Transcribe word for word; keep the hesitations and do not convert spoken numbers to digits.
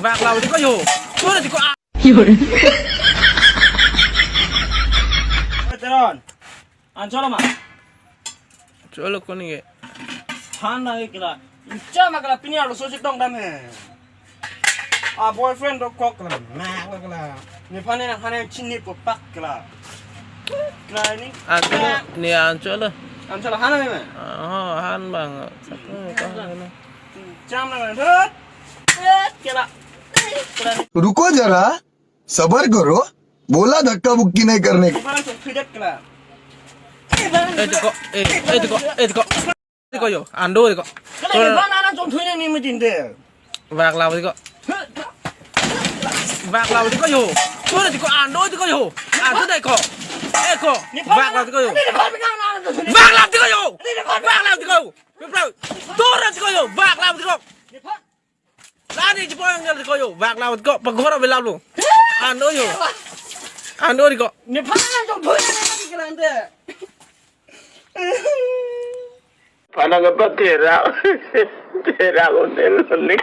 Vak lau dei ko yo. Chore dei ko a. Teron. An cholo ma. Cholo koni ke. Han na ke la. Chama ke la pini arloso chetong dam he. A boyfriend dokok ke la. Ma ke la. Nephan ne han ne chinipo pak ke la. Ke la ni. An cholo, ne an cholo. An cholo han na me. Oh, han bang. Satu ko han na. Cham na me. Thut. Ke la. Ke la ni. रुको जरा, सबर करो, बोला धक्का मुक्की नहीं करने का। Nephan an chong thudet ke la. Eh, dei ko, eh, eh, dei ko, eh, dei ko. Dei ko yo, an do dei ko. Ke la nephan an chong thudet ni metin de. Vak lau dei ko. Vak lau dei ko yo. Chore dei ko, an do dei ko yo. An do dei ko. Eh ko. Nephan vak lau dei ko yo. Nephan an chong thudet. Vak lau dei ko yo. Nephan vak lau dei ko yo. Chore dei ko yo. Vak lau dei ko. Nephan. Lani chipon yang dei ko yo. Vak lau dei ko. Paghor abe lau lo. An do yo. An do dei ko. Nephan an chong thudet ni metin ke la de. Panang apa tera? Tera hotel ni.